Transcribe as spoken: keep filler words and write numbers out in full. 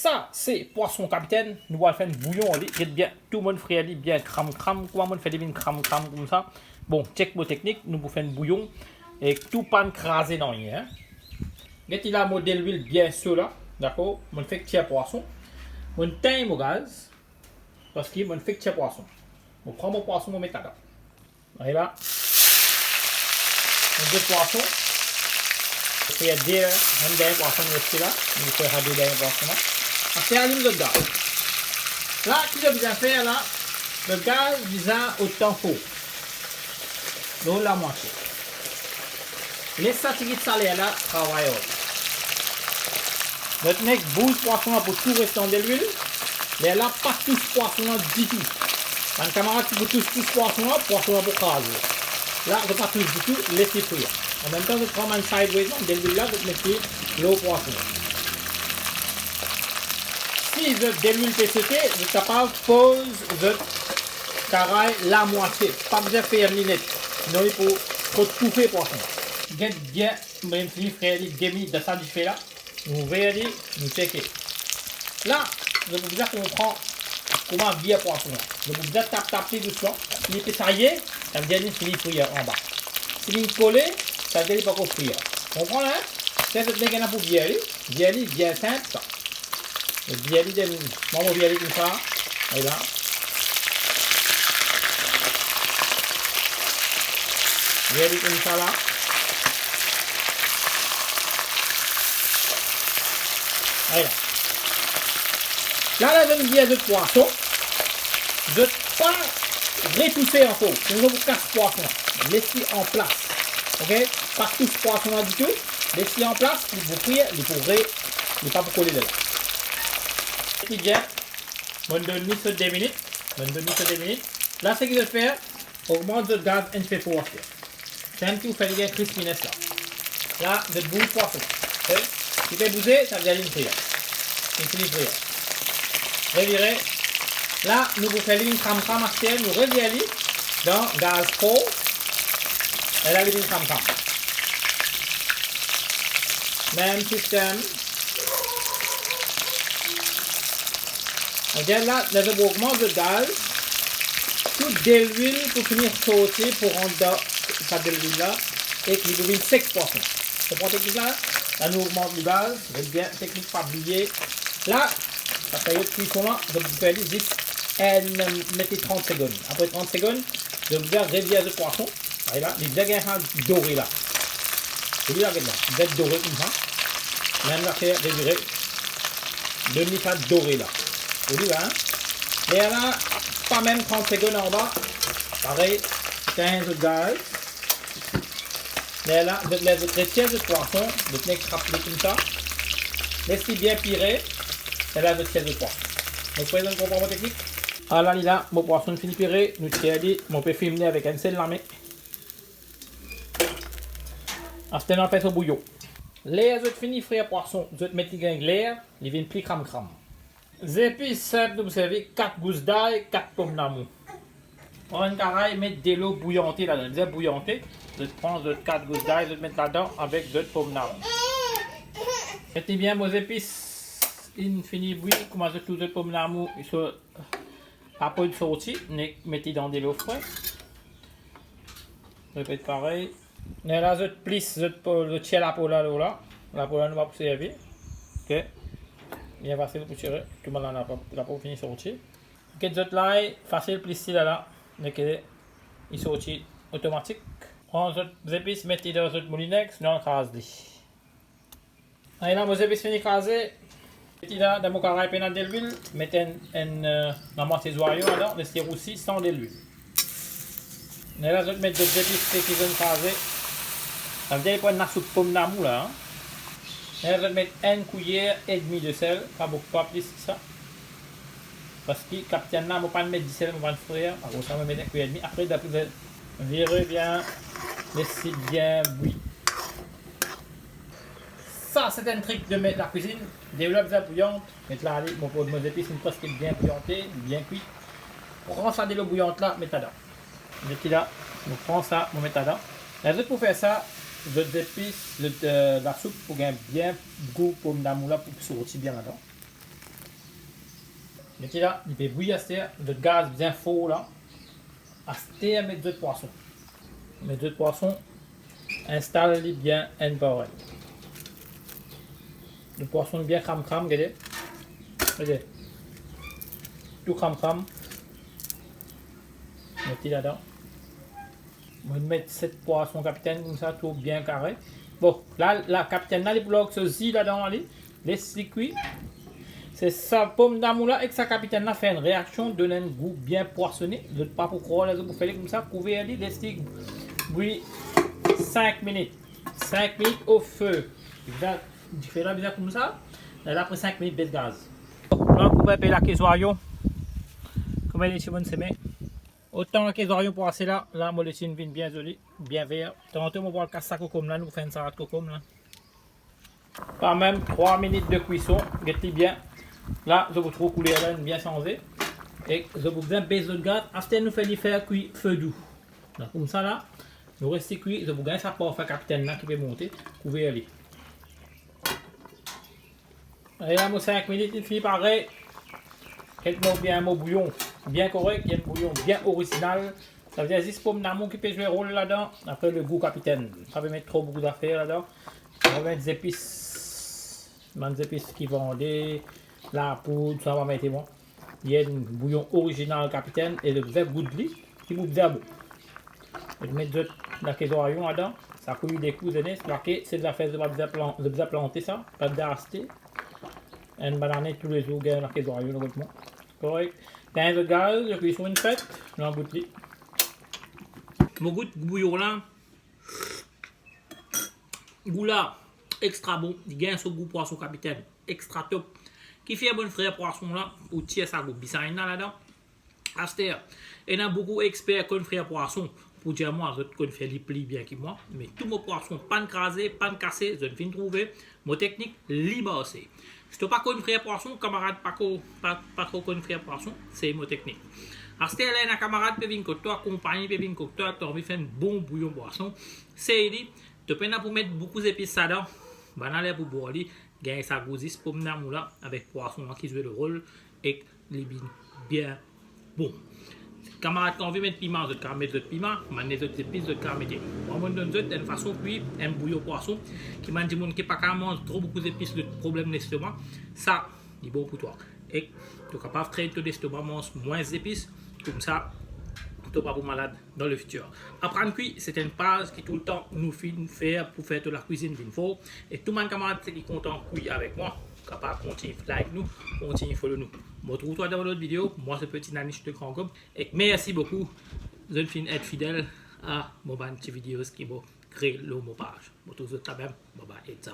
Sa se pwason, kapitenn, nou pou al fer enn bouyon ar li. Get bien, tou mo'nn frir li bien kram kram. Kouma mo'nn fer li vinn kram kram koumsa? Bon, chek mo teknik, nou pou fer enn bouyon ek tou pa'nn kraze nanye, en. Get li la, mo delwil bien so la, dakor? Mo'nn fek tir pwason. Mo'nn tegn mo gaz, parski mo'nn fek tir pwason. Mo pran mo pwason, mo met ladan. Ala. Enn de pwason. Frir de, enn dernie pwason reste la. Nou fer sa de dernie pwason la. Aster alim zot gaz. La, ki zot bizin fer la? Zot gaz bizin otan for. Lor lamwatie. Les sa tigit saler la travay ar li. Zot nek bouy pwason la pou tou res dan delwil. Lerla pa tous pwason la ditou. Bann kamarad ki pou tous, tous pwason la, pwason la pou kraze. La, zot pa tous ditou, les li frir. Anmemtan, zot pran bann sideways la, delwil la, zot met li lor pwason. Si zot delwil pe sote, zot kapav poz zot karay lamwatie. Pa bizin ferm li net, sinon li pou tro toufe pwason. Get bien, mo finn frir li de minit dan sa dife la. Nou ouver li, nou cheke. La, zot pou bizin konpran kouma vir pwason la. Zot pou bizin tap tap li dousman. Si li pe saye, savedir li fini frir anba. Si li kole, savedir li pankor frir. Konpran la, en? Sa zot nek ena pou vir li, vir li bien sinp sa. Zot vir li de, mwa mo vir li koumsa. Ala. Vir li koumsa la. Ala. La, la, zot vir zot pwason. Zot pa retouse ankor. Sinon, zot pou kas pwason la. Les li an plas. Ok? Pa tous pwason la ditou. Les li an plas, li pou frir, li pou re, li pa pou kole lerla. Ki bien, mo'nn donn li so de minit. Mo'nn donn li so de minit. La, seki zot fer, ogmant zot gaz enn tipe for aster. Fer enn tou fer li gagn crispiness la. La, zot bouy pwason. Ok? Li pe bouze, savedir li frir. Li fini frir. Revire. La, nou pou fer li vinn kram kram aster, nou revir li dan gaz for. E la, li vinn kram kram. Mem sistem. Aster la, ler zot pou ogmant zot gaz, tou delwil pou fini sorti pou rant dan sa delwil la, ek li pou vinn sek pwason. Konpran teknik la? La, nou ogmant legaz, get bien teknik, pa bliye. La, sa peryod kwison la, zot pou fer li zis enn, met li trant segonn. Apre trant segonn, zot pou bizin revir zot pwason. Ala, li bizin gagn sa dore la. Ou li la, get la, li bizin dore koumsa. Mem zafer, revire. Donn li sa dore la. Ou li la, en? Lerla, pa mem trant segonn anba. Parey, tegn zot gaz. Lerla, zot, ler zot retir zot pwason, zot nek trap li koumsa. Les li bien pire. Lerla, zot tir zot pwason. Zot pe konpran mo teknik? Ala li la, mo pwason fini pire, nou tir li, mo pe film li avek enn sel lame. Aster nou al fer so bouyon. Ler zot fini frir pwason, zot met li gagn ler, li vinn pli kram kram. Zepis sinp, nou pou servi kat gous lay, kat pomdamour. Pran enn karay, met delo bouyante ladan, bizin bouyante. Zot pran zot kat gous lay, zot met ladan avek zot pomdamour. Get li bien, mo zepis inn fini bwi, kouma zot trouv zot pomdamour, so lapo inn sorti, nek met li dan delo fre. Repet parey. Lerla zot plis zot po-, zot tir lapo la lor la. Lapo la nou pa pou servi. Ok. Bien fasil pou tire. Tou bann la lapo, lapo fini sorti. Get zot lay, fasil plis sila la. Nek li sorti otomatik. Pran zot zepis, met li dan zot moulinex, nou al kraz li. Ala mo zepis fini kraze. Met li la, dan mo karay pena delwil, met enn, enn, eh, lamwatie zwayon ladan, les li rousi san delwil. Lerla zot met zot zepis seki zot inn kraze. Savedir li pou enn lasoup pomdamour la, en. Lerla zot met enn kouyer edmi disel, pa boukou, pa plis ki sa. Parski kaptenn la, mo pa'nn met disel, mo pa'nn frir, akoz sa mo met enn kouyer edmi. Apre, zot vire bien, les li bien bwi. Sa, se enn trik de met lakwizinn. Delo bizin bouyant, met la ale, mo, mo zepis inn preske bien bouyante, bien kwi. Pran sa delo bouyant la, met ladan. Zot ki la, mo pran sa, mo met ladan. Ler zot pou fer sa, zot zepis, zot, eh, lasoup pou gagn bien gou pomdamour la pou sorti bien ladan. Gete la, li pe bwi aster, zot gaz bizin for la. Aster met zot pwason. Met zot pwason, instal li bien enn par enn. Zot pwason bien kram kram, gete. Gete. Tou kram kram. Met li ladan. Mo met set pwason kapitenn koumsa, tou bien kare. Bon, la, la kapitenn la, li pou larg so zi ladan li. Les li kwi. Se sa pomdamour la ek sa kapitenn la fer enn reaksion, donn enn gou bien pwasone. Zot pa pou krwar la, zot pou fer li koumsa, kouver li, les li bwi sink minit. Sink minit o fe. Dife la bizin koumsa. La, apre sink minit, bes gaz. La, koup enpe lake zwayon. Kouma li ti bonn seme. Otan lake zwayon pou ase la, la mo les li vinn bien zoli, bien ver. Tanto mo pou al kas sa kokom la, nou pou fer enn salad kokom la. Pa mem trwa minit de kwison, get li bien. La, zot pou trouv kouler la inn bien sanze. E zot pou bizin bes zot gaz, aster nou fer li fer kwi fe dou. La, koumsa la, nou les li kwi, zot pou gagn sa parfum kapitenn la ki pe monte, kouver li. E la, mo sink minit, li fini pare. Get mo bien mo bouyon, bien korek, enn bouyon bien orizinal. Savedir zis pomdamour ki pe zwe rol ladan. Apre, legou kapitenn. Pa pe met tro boukou zafer ladan. Mo met zepis, bann zepis ki vande, lapoud, sa mo mete mwa. Li enn bouyon orizinal kapitenn e zot bizin gout li, li pou bien bon. Zot met zot lake zwayon ladan, sa kwi de kou, zenes, lake, se zafer zot pa bizin plan-, zot bizin plante sa, pa bizin aste. Enn bann ane toulezour gagn lake zwayon lor mo. Korek. Gagn zot gaz, zot kwison inn fet, nou al gout li. Mo gout bouyon la. Gou la, extra bon, li gagn so gou pwason kapitenn, extra top. Ki fer bann frer pwason la, pou tir sa gou bisagn la ladan. Aster, ena boukou exper konn frer pwason, pou dir mwa, zot konn fer li pli bien ki mwa, me tou mo pwason pa'nn kraze, pa'nn kase, zot finn trouve, mo teknik, li marse. Si to pa konn frer pwason, kamarad pa ko-, pa, pa tro konn frer pwason, sey mo teknik. Aster la, ena kamarad pe vinn kot twa, konpagni pe vinn kot twa, to anvi fer enn bon bouyon pwason, sey li, to pena pou met boukou zepis ladan, bann la ler pou bwar li, gagn sa gou zis pomdamour la, avek pwason la ki zwe le rol, ek li vinn bien bon. Kamarad ki anvi met piman, zot kav met zot piman, bann lezot zepis zot kav mete. Mwa, mo'nn donn zot enn fason kwi enn bouyon pwason, ki bann dimoun ki pa kav manz tro boukou zepis, lot problem lestoma, sa, li bon pou twa. Ek to kapav trenn to lestoma manz mwins zepis, koumsa, to pa pou malad dan lefitir. Aprann kwi, se enn paz ki toultan nou finn fer pou fer to lakwizinn vinn for. E tou bann kamarad ki kontan kwi avek mwa, kapav kontign like nou, kontign follow nou. Mo trouv twa dan lot video. Mwa se Petit Nanish de Grand Gaube. Ek mersi boukou, zot finn et fidel a mo bann ti videos ki mo kre lor mo paz. Mo trouv zot lamem. Bye bye e ciao.